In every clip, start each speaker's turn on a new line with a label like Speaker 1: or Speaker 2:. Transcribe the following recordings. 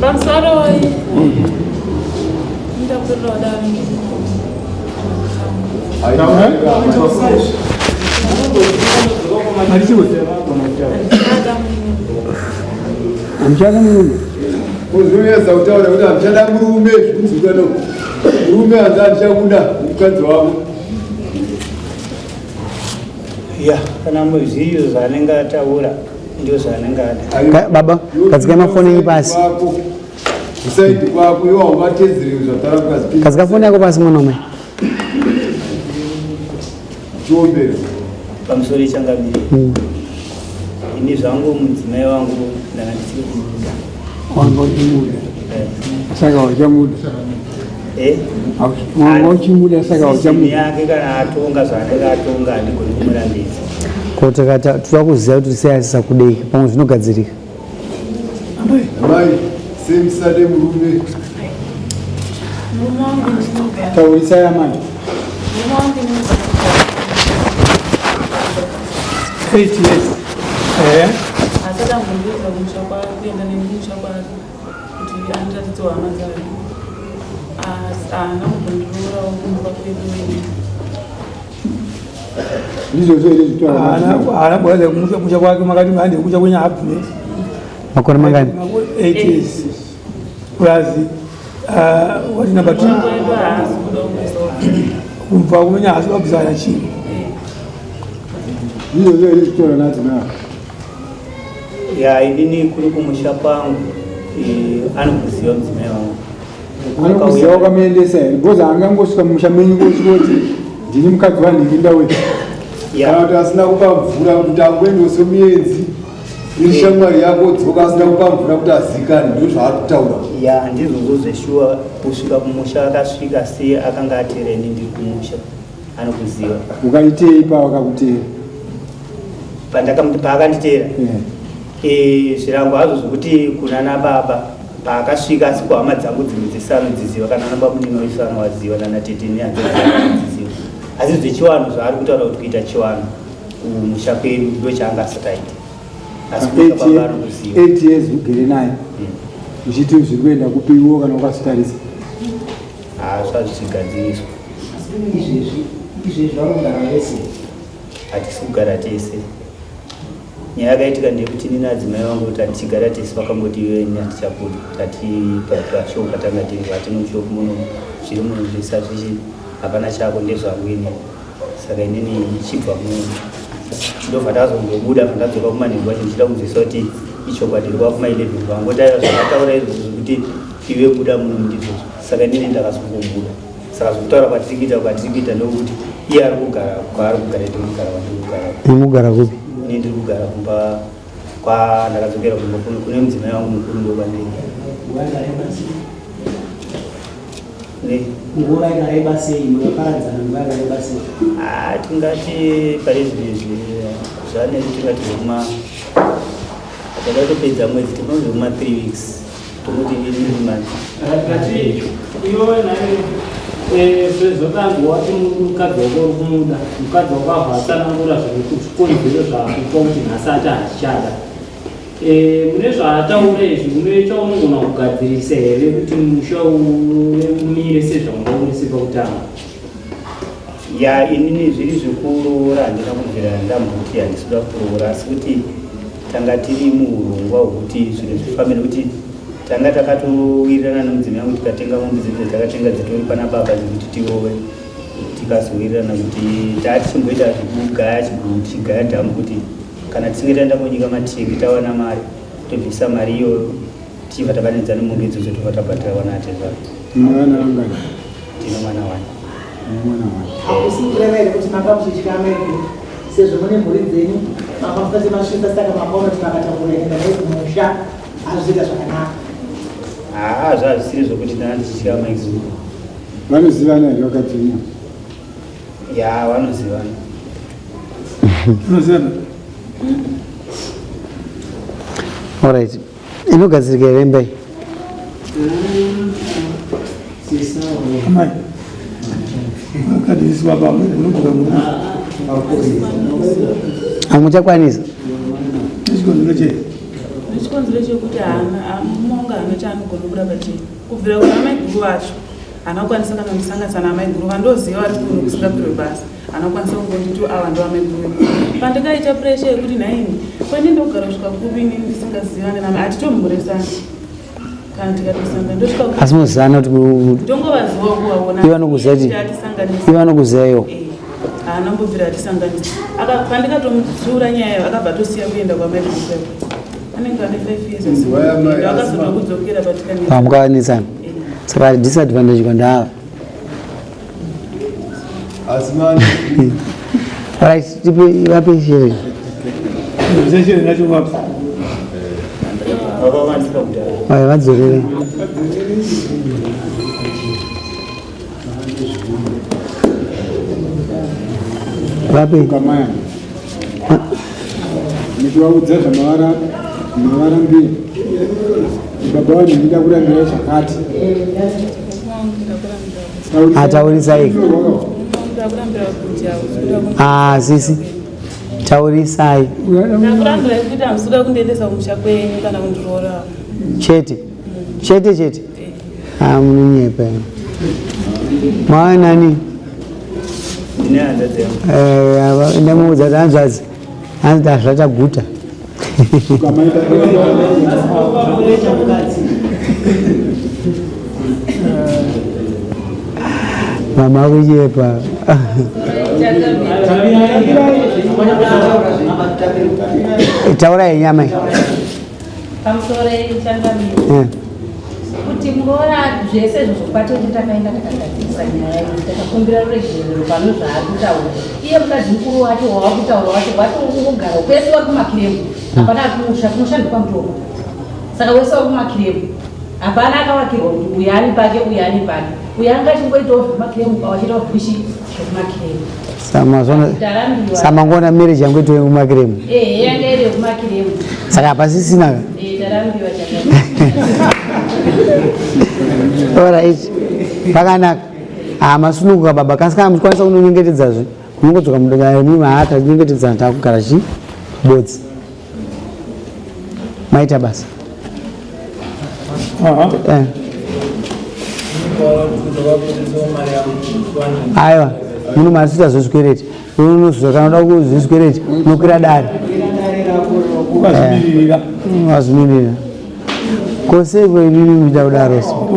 Speaker 1: Pamusoro ndakutoda
Speaker 2: Hamuchada murume.
Speaker 3: Uzonyatsa kutaura kuti hamuchada murume zvikunzwika no. Murume hanzi handichakuda mukadzi wako.
Speaker 4: Ya, kana muzviyo zvaanenge ataura ndio zvaanenge ada.
Speaker 2: Baba, gadzika mafoni enyu pasi.
Speaker 3: Kusaidi kwako iwe hauvatedzere zvataura mukadzi.
Speaker 2: Gadzika foni yako pasi mwana wamai.
Speaker 3: Chiombera.
Speaker 4: Pamusoro ichangamire. Ini zvangu mudzimai wangu ndanga ndichiri kumuda.
Speaker 2: Wanga uchimuda. Saka uchamuda.
Speaker 4: Eh?
Speaker 2: Wanga uchimuda saka
Speaker 4: Decision
Speaker 2: uchamuda.
Speaker 4: yake kana atonga zvaanenge atonga handigoni kumurambidza.
Speaker 2: Ko takata toda kuziva kuti sei asisakudei pamwe zvinogadzirika.
Speaker 3: Amai, sei musade murume?
Speaker 1: Murume wangu ndinogara.
Speaker 2: Taurisai amai.
Speaker 1: Murume wangu ndinogara.
Speaker 5: 8 years. Eh?
Speaker 1: Asati ambondiudza kumusha kwake, kuenda neni kumusha kwake kuti andiratidzewo hama dzake. Asi haana kumbondirorawo kumba kwedu ini.
Speaker 3: Ndizvozvo here zvitaura?
Speaker 5: Haana kuratidza kumusha kwake makati hande kumusha kwenyu haabvume.
Speaker 2: Makore mangani?
Speaker 5: 8 years. Plus what number 2?
Speaker 1: Kwedu haasi kuda kuzoa.
Speaker 5: Kubva kumenya haasi kubvisana chinhu.
Speaker 3: Ndizvozvo here zvitaura nadzimai?
Speaker 4: Ya, inini kuri kumusha kwangu anokuziva mudzimai wangu.
Speaker 3: Anokuziva wakamuendesa here? Because haangangosvika mumusha menyu kosvika kuti ndini mukadzi wanhingi ndauya. Kana kuti asina kupa mvura kuti angoendawo semuenzi iri shamwari yako dzoka asina kupa mvura kuti azikane ndizvo zvaari kutaura.
Speaker 4: Ya, ndizvozvo zveshuwa kusvika kumusha akasvika sei akanga ateera ini ndiri kumusha anokuziva.
Speaker 3: Ukaitei pawakakuteera?
Speaker 4: Paakanditeera zvirango hazvo zvokuti kunana baba paakasvika asi kuhama dzangu dzimwe dzese anodziziva kana ana bamunini wese anovaziva nana tete nehanzvadzi asi zvechivanhu zvaari kutaura kuti kuita chivanhu kumusha kwedu ndo chaanga asati aita asi kumusha baba anokuziva.
Speaker 3: 8 years ugere naye uchiti zviri kuenda kupiwo kana ukazotarisa
Speaker 4: Hazvichigadziriswa.
Speaker 6: Izvezvi vanogara vese.
Speaker 4: Hatisi kugara tese. Nyaya yakaitika ndeyekuti ini naadzimai vangu kuti hatichigara tese vakangoti iwe ini hatichabuda tati pashow patanga tiri hatino mushop muno zviri muno zvese hazvichi hapana chako ndezvangu ini saka inini ichibva muno ndobva tazongobuda pandadzoka kumanheru wacho ndichida kunzwisa kuti ichokwadi rwa kuma 11 vangoti aiwa zvakataura izvozvo zvekuti iwe buda muno ndizvozvo saka inini ndakazongobuda saka zvekutaura kwatiri kuita kwatiri kuita ndokuti iye ari kugara kwaari kugara ndiri kugara kwandiri kugara.
Speaker 2: Imi kugara kupi?
Speaker 4: Ini ndiri kugara kumba kwa ndakadzokera kumba kune mudzimai wangu mukuru ndokwandiri.
Speaker 6: Nguva yakareba sei?
Speaker 4: Ne?
Speaker 6: Nguva yakareba sei? Mukaparadzana nguva yakareba sei?
Speaker 4: Ah, tingati pari zvinezvi zvane tingati zvekuma takatopedza mwedzi tinonzi kuma 3 weeks tokuti ini manje.
Speaker 7: Ngati iwe naye sezvo tangu wati mukadzi wako uri kumuda, mukadzi wako abva atsanangura zvikonzero zvakupa kuti nhasi ati handichada. Mune zvaataura izvi unoita unogona kugadzirisa here kuti musha umire sezvanga uri sepakutanga?
Speaker 4: Ya, inini zviri zvekuroora handina kubvira ndambuti handisi kuda kuroora asi kuti tanga tiri muurongwa hwekuti zvinhu zvifambe nekuti tanga takatowirirana nemudzimai wangu tikatenga mombe dzedu dzatakatenga dzitori pana baba dzekuti tirove tikazowirirana kuti tatichimboita zvekugaya chiguru tichigaya dhamu kuti kana tichinge taenda konyika matingi tawana mari tobvisa mari iyoyo tichibva tabanidza nemombe idzodzo tobva tabhadhira vana atezvara.
Speaker 3: Mune vana vangani?
Speaker 4: Tine mwana wani.
Speaker 3: Mwana wani.
Speaker 8: Hakusi kureva here kuti manga muchitya amaiguru sezvo mune mhuri dzenyu manga musati masvitsa saka makaona kuti makatakura enda naye kumusha hazvizoita zvakanaka.
Speaker 4: Haa zvazvisiri zvokuti ndanga ndichitya amaiguru.
Speaker 3: Vanozivana here vakadzi?
Speaker 4: Ya, vanozivana.
Speaker 5: Vanozivana.
Speaker 2: Alright. Inogadzirika here imba iyi?
Speaker 5: Amai. Vakadzi baba unobuda murume.
Speaker 2: Hamuchakwanisa?
Speaker 5: Chikonzero chei?
Speaker 1: Nechikonzero chekuti haana mumonga haana chaanogona kubuda pachena. Kubvira kuna maiguru vacho haana kukwanisa kana kundisanganisa namaiguru vandoziva vari kuno kusingapirwe basa. Haana kukwanisa kungonditi ava ndovamaiguru vedu. Pandikaita pressure yekuti nhaini kwani ndogara kusvika kupi inini ndisingazivane nami hatitomhoresani. Kana tikatosangana ndosvika kupi.
Speaker 2: Asi muzivana kuti
Speaker 1: Ndongovaziva kuvaona.
Speaker 2: Ivo vanokuziva kuti-
Speaker 1: Atisanganisa.
Speaker 2: ivo vanokuziva iwo.
Speaker 1: Eh, haana mbobvira atisanganisa. Pandikatomutsiura nyaya iyo akabva atosiya kuenda kwamaiguru kwake. Anenge ane 5 years asi
Speaker 3: Nguva yamai
Speaker 1: kuenda,
Speaker 3: asina-
Speaker 1: akazotokudzokera patikanetsa.
Speaker 2: Pamukawanetsana. Saka disadvantage kwandava.
Speaker 3: Asi manje
Speaker 2: Right, tipe vape chere.
Speaker 5: Zveshe nacho vapi.
Speaker 4: Vakawandipa kudhara.
Speaker 2: Vai vadzorere. Vape.
Speaker 3: Kamaya. Nichivaudza zvamavara mavarambira. Baba vanhu ndida kurambira zvakati.
Speaker 2: Ataurisai. Ah, sisi. Taurisai.
Speaker 1: Ndakurambira kuti hamusi kundiendesa kumusha kwenyu kana kundiroora.
Speaker 2: Chete. Chete chete. Ah, munonyepa. Mwana nani?
Speaker 4: Ndine hanzvadzi yangu.
Speaker 2: Eh, ndamuudza kuti hanzvadzi. Hanzi tazvachaguta. Mama kunyepa. Taurai nyama iyi.
Speaker 9: Pamusoro changamire. Kuti muroora zvese izvo zvokwatete takaenda takagadzirisa nyaya iyi takakumbira ruregerero pano zvaari kutaura iye mukadzi mukuru wacho wawakutaura wacho watongogara kwese wari kumakiremu hapana ari kumusha kunoshandikwa mutombo saka wese wari kumakiremu hapana akavakirwa kuti uyu ani pake uyu ani pake uyu anga achingoitawo zvekumakiremu pawachiitawo zvishi zvekumakiremu Tarambiwa.
Speaker 2: Samangona marriage yangu itowe kumakiremu.
Speaker 9: Ehe yanga iri yekumakiremu.
Speaker 2: Saka hapasisina ka.
Speaker 9: Eh, tarambiwa chakadai.
Speaker 2: Alright. Pakanaka. Ah, masununguka baba kasi kana muchikwanisa kunonyengetedzazve munongodzoka mudai mahata nyengetedzana takugara chi bodzi. Maita basa. Eh. Aiwa, muno masita zvezvikwereti. Unozoza kana uda kuzvikwereti unokwira dare.
Speaker 5: Ukazvimirira.
Speaker 2: Wazvimirira. Ko sei ko imimi muchida kudaro so?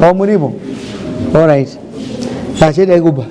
Speaker 2: Oh, muripo? All right. Pachedai kubva.